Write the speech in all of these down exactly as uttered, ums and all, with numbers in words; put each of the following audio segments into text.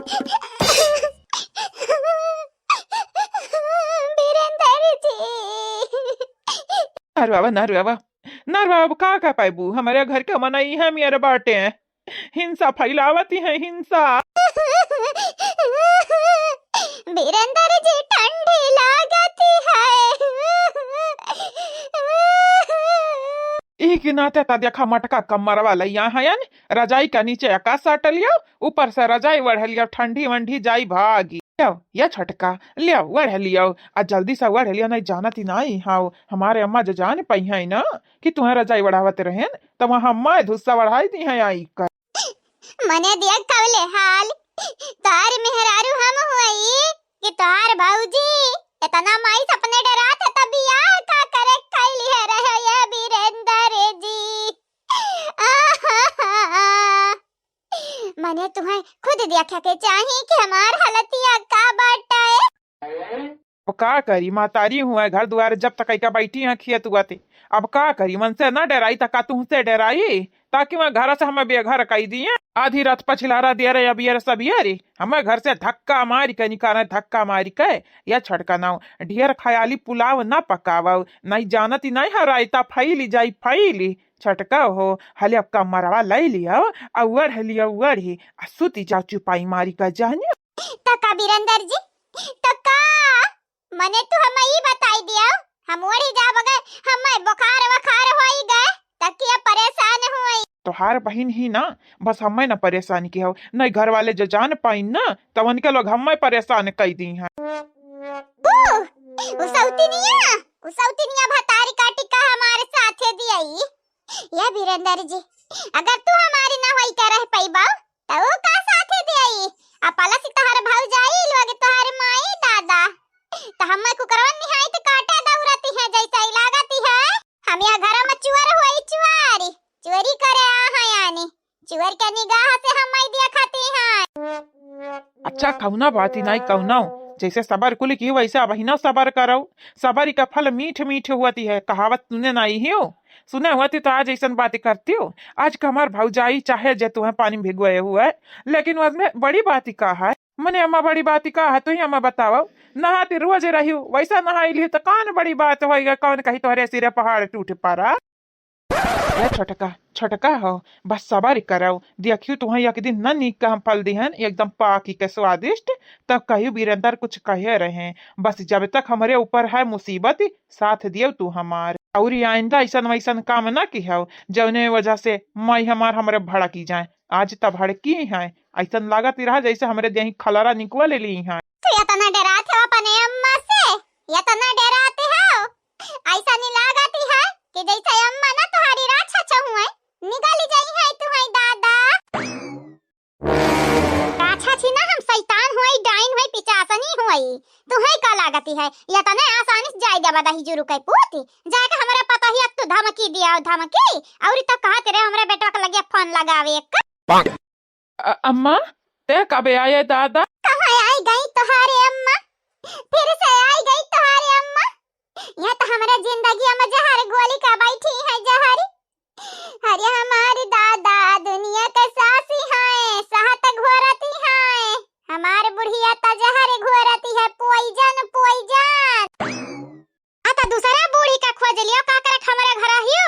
बीरेंद्र जी। ना रोवा, ना रोवा, ना रोवा, अब का कर पाइबू? हमरे घर के मनई है मेरे बाटे, हिंसा फैलावती है, हिंसा। बीरेंद्र जी, ठंडी लागती है। ई के नाते त देखा मटका कम्मरवा लइया हयन, रजाई का नीचे एका साट लियो, ऊपर से रजाई ओढ़ लियो, ठंडी वंडी जाई भागी। लियो, ये छोटका, लियो, ओढ़ लियो, आ जल्दी से ओढ़ लियो, नहीं जानत ही नहीं हाउ, हमारे अम्मा जो जान पाई है ना कि तुहें रजाई ओढ़ावत रहेन, त वहाँ अम्मा धुस्सा ओढ़ाई दी है आई कर। मने देख कवले हाल, तोहार मेहरारू हम हुई कि तोहार भौजी? इतना माई से अपने डरात है, तब बियाह का करे कैली है रहे ये बीरेंद्र जी। मने तुहें खुद देखे के चाही कि हमार हालतिया का बाटे। अब का करी, महतारी हुआ घर दुआर जब तक का बैठी हैं खेत हुआ थे। अब का करी, मन से ना डराई त का तुमसे डराई? ताकि वह घर से हमें बेघर कई दिए। आधी रात पछिलारा दे रहे, अब ये सब ये रे, हमें घर से धक्का मारी के निकाले, धक्का मारी के। या छोटका नाउ, ढेर खयाली पुलाव ना पकावो, नहीं जानती नहीं है रायता फैली जाई, फैली। छोटका हो, हले अब कमरवा ले लियो, आ ओढ़ लियो, ओढ़ी, आ सूती जाओ चुपाई मारी का जानियो। त का बीरेंद्र जी, त का? मने तू हमें ई बताई दियो, हम ओढ़ी जाब गए, हमें बुखार वखार होई गए, त के परेशान होई? तोहार बहिन ही ना, बस हमें ना परेशान की हो, नहीं घर वाले जो जान पाइन ना, त उनके लोग हमें परेशान कई दी हैं। ऊ, ऊ सौतिनिया, ऊ सौतिनिया भतारी काटी का हमारे साथे दियाई। ये बीरेंद्र जी, अगर तू हमारी ना होई के रह पइबा, त ऊ का साथे दियाई? आ पलस तोहर भौजाई लोग, तोहर माई दादा, त हमें कुकरवन निहाई त काटे दौड़ती है, जैसे ही लागती है। हम यह घर में चुअर होई चुआरी, चोरी करे आ है यानी, चुअर के निगाह से हमें देखती है। अच्छा, कौना बात ही नहीं, कौनो, जैसे सबर कुल की वैसे अबहिनो सबर करो। सबर का फल मीठ मीठ हुआ ती है, कहावत सुने नहीं हो? सुने हुआ ती तो आज ऐसन बात करती हो। आज का हमार भौजाई चाहे जे तुम्हें पानी भिगोए हुए, लेकिन उसमें बड़ी बात ही का है? मने अम्मा, बड़ी बात ही का है, तू ही अम्मा बताओ। नहाती रोज रही हो, वैसा नहाई ली तो कौन बड़ी बात होएगा? कौन कही तोहरे सिरे पहाड़ टूट पड़ा? ए छोटका, छोटका हो, बस सबर करो, देखियो तुहें एक दिन न नीक का हम फल दिहन, एकदम पाकी के स्वादिष्ट। तब कहियो बीरेंद्र कुछ कहे रहे, बस जब तक हमरे ऊपर है मुसीबत, साथ दियो तू हमार। और ये आइंदा ऐसन वैसन काम न किहो, जौने वजह से माई हमार हमरे भड़की जाए। आज तब भड़की है, ऐसन लागत ही रहा जैसे हमरे देही खलरा निकवा ले ली है। तू इतना डरात हो अपने अम्मा से, इतना डरात हो? ऐसा नहीं लागत ही है कि जैसे अम्मा ना तुम्हारी राक्षस हुए, निगल जाई है तुम्हारी दादा। राक्षस ही ना, हम शैतान हुए, डाइन हुए, पिचासनी हुए। तुम्हें का लागत ही है, इतने आसानी से जाए देबा दही जुरु के पूत? जाके हमरे पतोहिया तू धमकी दिया, धमकी। और तो कहत रहे हमरे बेटवा के लगे फोन लगावे एक। अ-, अम्मा, ते कबे आए दादा? कहाँ आई गई तोहारे अम्मा? फिर से आई गई तोहारे अम्मा? यहाँ तो हमरे जिंदगी में जहर घोली का बैठी है, जहर। अरे हमारे दादा, दुनिया के सासी हैं, सहत घोरती हैं। हमार बुढ़िया तो जहर घोरती है, poison, poison। आ त दूसरा बूढ़ी का खोज लियो, का करत हमरे घर आहियो?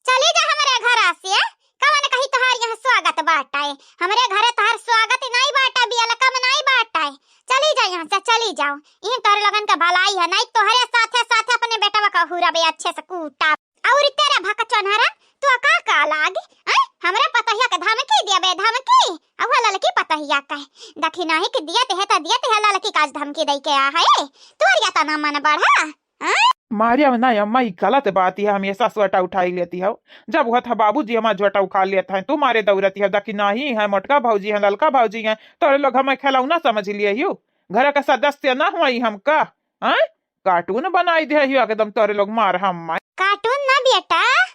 चली जा हमरे घर से। कवन कही तोहार यहाँ स्वागत बाटे? हमरे घरे तोहार स्वागत नहीं बाटे, welcome नहीं बाटे। चली जा यहाँ से, चली जाओ। इहन तोहरे लोगन का भलाई है, नहीं तोहरे साथे साथे अपने बेटवा का हुरबे अच्छे से कूटा। और तेरे भक चोनहरा, तू का का लाग, हैं? हमरे पतहिया के धमकी दिया बे, धमकी। अब वो ललकी पतहिया का है। देखी नहीं कि दियत है त दियत है, ललकी का आज धमकी दई के आ है। तोर या तना मन बढ़ा। हाँ? मारे अब ना अम्मा, ई गलत बात है, हमेशा सोटा उठाई लेती हो। जब हुआ था बाबूजी हमार झोटा उखाड़ लेत हैं, तू मारे दौड़ती हो, देखी नहीं है, मोटका भौजी है, ललका भौजी है, तोरे लोग हमें खिलौना समझ लिए हियो, घर का सदस्य ना हुआ हमका, हैं? कार्टून बनाई दे हियो एकदम तोरे लोग मार हम। कार्टून ना बेटा,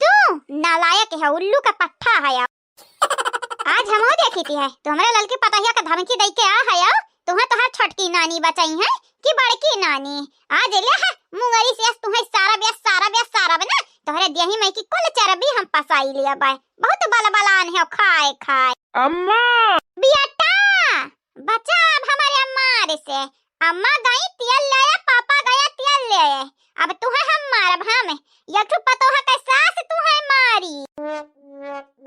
तू नालायक है, उल्लू का पट्ठा है। आज हमहू देखी थी है, तू हमरे ललकी पतहिया का धमकी दई के आ है, तुहें तोहार छोटकी नानी बचाई है कि बड़की नानी? आज ले है, मुंगरी से तुहें सारा बे, सारा बे, सारा बे ना, तोहरे देही में की कुल चर्बी हम पसाई लिया बाय। बहुत बलबलान है खाए खाए। अम्मा! बेटा! मारे से। अम्मा गई तेल ले आए, पापा गया तेल ले आए। अब तुहे हम मारब हम। एक ठो पतोह के सास तुहे मारी।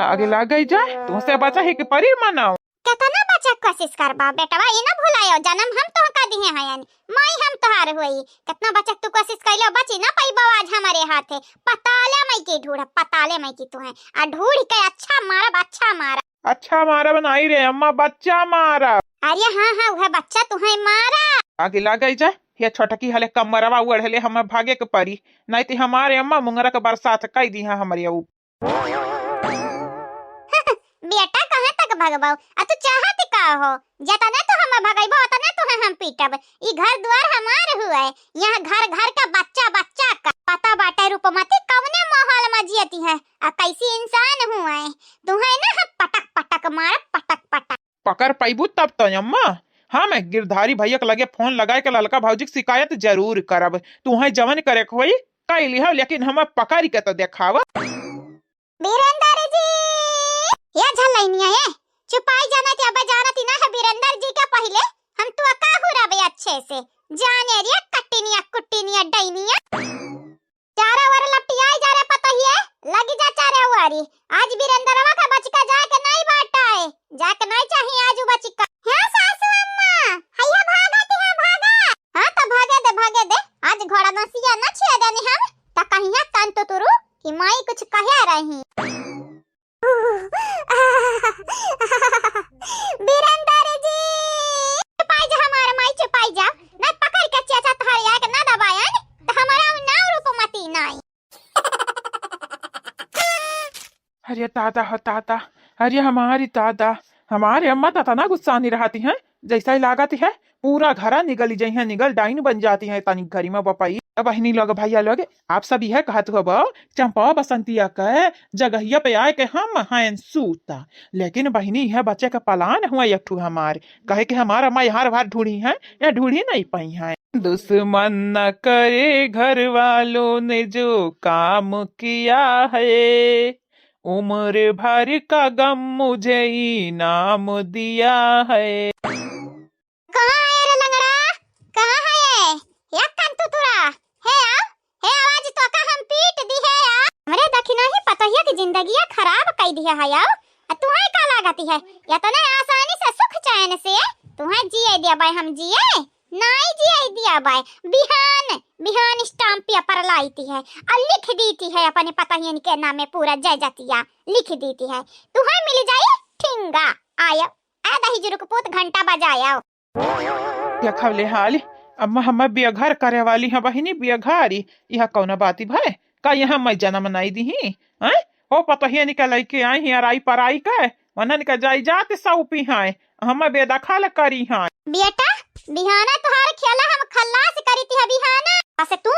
आगे लाग गई जा, तुहसे बचा ही के परी मनाओ। केतना बचे के कोशिश करबा बेटवा, ई ना भुलायो, जनम हम तोहका दिहे हयन, माई हम तोहार होई। केतना बचे के तू कोशिश कइलो, बची ना पइबो आज हमरे हाथे। पताले मइकी ढूढ़, पताले मइकी तुहे। आ ढूढ़ के अच्छा मारब, अच्छा मारब। अच्छा मारब नाई रे अम्मा, बच्चा मारब। अरे हाँ, हाँ, उहे बच्चा तुहे मारब। आगे लाग गई जा, ये छोटकी हले कमरवा ओढ़ले हमें भागे के परी, नाई ती हमारे अम्मा मुंगरा के बरसात कई दिहा हमरे ऊ। बेटा, कहाँ तक भगबो? आ तू चाहत का हो? जतने तू हमें भगइबो, ओतने तुहे हम पीटब। ई घर दुआर हमार हुए, यहाँ घर घर का बच्चा बच्चा का। पता बाटे रूपमती कवने माहौल में जियती है, आ कैसी इंसान हुए। तुहे ना हम पटक पटक मारब, पटक पटक। पकड़ पइबू तब तो अम्मा। हम एक गिरधारी भैया के लगे फोन लगाए के ललका भौजी के शिकायत जरूर करब। तुहे जवन करे के होई, कई लिहो, लेकिन हमें पकड़ के तो देखावा। बीरेंदर जी, ये झलैनिया ये, चुपाई जाना कि अब जानती ना है बीरेंदर जी के पहिले, हम तो का हुराबे अच्छे से, जाने रे कट्टिनिया, कुट्टिनिया, डैनिया। चारा वारा लपटियाई जा रे पतोहिए, लगी जा चारे वारी। आज बीरेंदरवा का बचिका जाके नहीं बाटा है, जाके नहीं चाहिए आज उ बचिका। हे सासू अम्मा, हैया भागत है, भागा। हाँ तो भागे दे, भागे दे, आज घोड़ा नसिया न छिया देनी हम, त कहिया तन तो तुरु कि माई कुछ कहे रही। बीरेंदर जी, चुपाई जा हमार माई, चुपाई जा। ना पकड़ के चाचा तोहरे आके ना दबायन, त हमारा नाम रूपमती नाई। अरे दादा हो दादा, अरे हमारी दादा, हमारे अम्मा तो तना गुस्सा नहीं रहती हैं, जैसा ही लागत है पूरा घरा निगल ही जइहैं, निगल डाइन बन जाती हैं तनी घरी में बपई। अब बहिनी लोग, भैया लोग, आप सब यह कहत हो बा, चंपा बसंतिया के जगहिया पे आए के हम हैं सूता, लेकिन बहिनी है बचे के पलान हुआ एक ठू हमार, कहे के हमार अम्मा यहाँ बाहर ढूंढी हैं या ढूंढी नहीं पाई हैं। दुश्मन न करे घर वालों ने जो काम किया है, उम्र भर का गम मुझे इनाम दिया है। कहाँ है रे लंगड़ा? कहाँ है ये? या कान तुतुरा? हे आओ, हे आओ, आज तोका हम पीट दी है आओ। हमरे दखिनही पतोहिया की जिंदगिया खराब कई दिया है आओ। आ तुहे का लागती है? इतने आसानी से सुख चैन से तुहे जिए दिया बाय हम जिए? नाई जिए दिया बाय। बिहान, बिहान stamp paper लाईती है और लिख दीती है अपने पतोहियन के नामे पूरा जय जतिया लिख दीती है। तुहे मिल जाई ठिंगा। आयो, आ दही जुरुक पूत घंटा बजाया। देखब ले हाली, अम्मा हमें बेघर करे वाली हैं बहिनी, बेघरी। यह कौन बाती भय? का यहाँ मैं जन्म नहीं दी ही? हैं? हो पतोहिया निकल के आई ही अराई पराई के, वनन के जाई जात सौंपी हैं, हमें बेदखल करी हैं। बेटा, बिहाना तुहार खेला हम खल्लास करी थी बिहाना। बस तू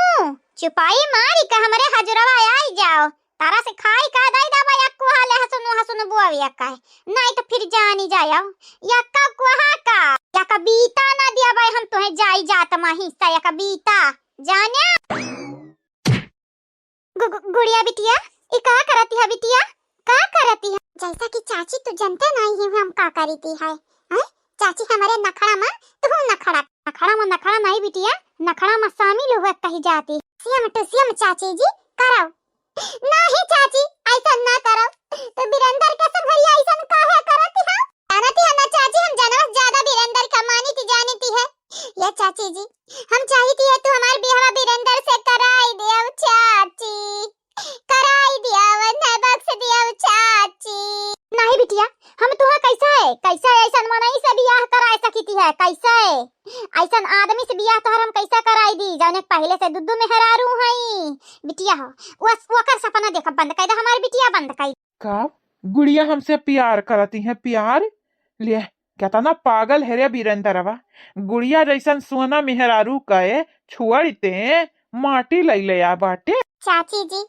चुपाई मारी के हमरे हजुरवा आई जाओ। तारा से खाई का दई दबा, या कुहा ले हसुन हसुन बुआवे या का है। नहीं तो फिर जानी जायो। या का कुहा का, या का बीता ना दिया भाई, हम तुहे जाई जात मा हिस्सा, या का बीता। जान्या? गु-, गु-, गुड़िया बिटिया, ई का करती है बिटिया? का करती है? जैसा कि चाची तू जनते नहीं है हम का करीती है। हैं? चाची हमरे नखड़ा मा, तू नखड़ा। नखड़ा मा नखड़ा नहीं बिटिया, नखड़ा मा शामिल हुआ कही जाती। सेम टू सेम चाची जी, करो। नाही चाची, ऐसन ना करो। तो बीरेंदर के संघरिया ऐसन काहे करती है? जानती है ना चाची, हम जनवा से ज्यादा बीरेंदर का मानी थी, जानी थी है। ये चाची जी, हम चाहती है तू हमार बियाह बीरेंदर से कराई दियो चाची, कराई दियो, वरना बख्श दियो चाची। नहीं बिटिया, हम तुहा कैसे, कैसे ऐसन मनई से बियाह कराए सकीती है, कैसे? ऐसन आदमी से बियाह तोहर हम कैसे कराई दी, जौने पहले से दुद्दू मेहरारू हई। बिटिया हो, वो, ओकर सपना देखब बंद कर दे, हमार बिटिया बंद कर दे। का? गुड़िया हमसे प्यार करती है, प्यार? ले, केतना पागल है रे बीरेंदरवा। गुड़िया जैसन सोना मेहरारू कए छोड़ते माटी लैले आ बाटे। चाची जी,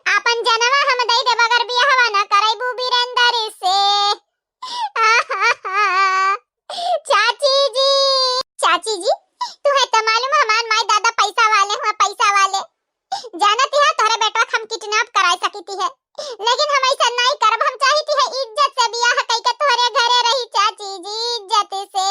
आपन जनवा हम दई देब अगर बियाहवा न करैबू बीरेंदर से। चाची जी, चाची जी, तुहे तो मालूम है हमार माई दादा पैसा वाले हुआ, पैसा वाले। जानती है तोहरे बेटवा के हम kidnap कराए सकीती है, लेकिन हम ऐसा नहीं करब। हम चाहती है इज्जत से बियाह कई के तोहरे घरे रही चाची जी, इज्जत से।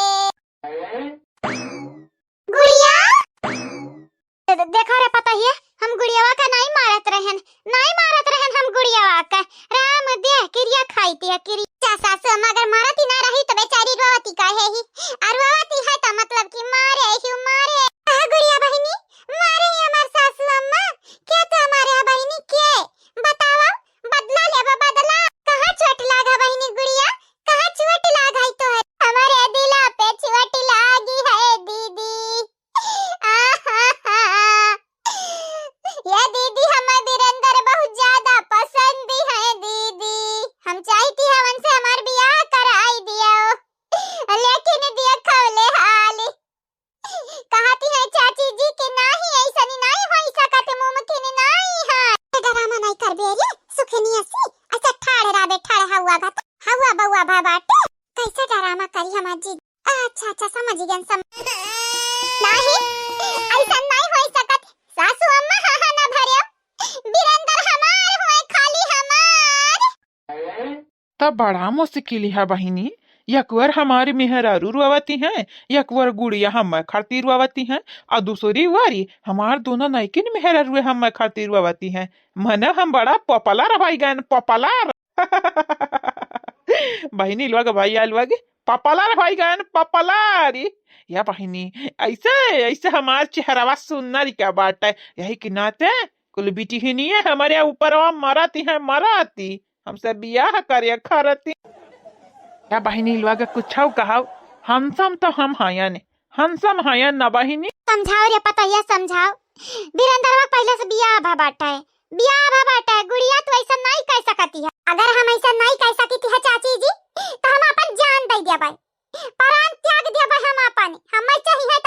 कैसे डरामा करी हमार जी? अच्छा, अच्छा, समझ गयन, सम-, नाही, ऐसा नाही होई सकत। सासू अम्मा, हाँ, हाँ, ना भरियो। बीरेंद्र हमार होए, खाली हमार। तब बड़ा मुश्किल है बहिनी, यकवर हमार मेहरारू रोवती हैं, यकवर गुड़िया हम्मै खातिर रोवती हैं, आ दूसरी वारी हमार दोनों नैकिन मेहरारू हम्मै खातिर रोवती हैं। मने हम बड़ा popular होइ गयन, popular। बहिनी लोग, भैया लोग, popular होइ गयन, popular। या बहिनी, ऐसे, ऐसे हमार चेहरवा सुन्नर का बाटे, यही के नाते कुल बिटिहनिये हमरे ऊपरवा मरती हैं, मरती। हमसे बियाह करे खरती। या बहिनी लोग कुछौ कहौ, handsome तो हम हयन, handsome हयन ना बहिनी। समझाओ रे पतोहिया, समझाओ। बीरेंद्रवा पहिले से बियाह भा बाटे, बियाह भा बाटे। गुड़िया तू ऐसा नहीं कह सकती है। अगर हम ऐसा नहीं कह सकती है चाची जी, तो हम अपन जान दे देबै, प्राण त्याग देबै हम अपन। हमें चाहिए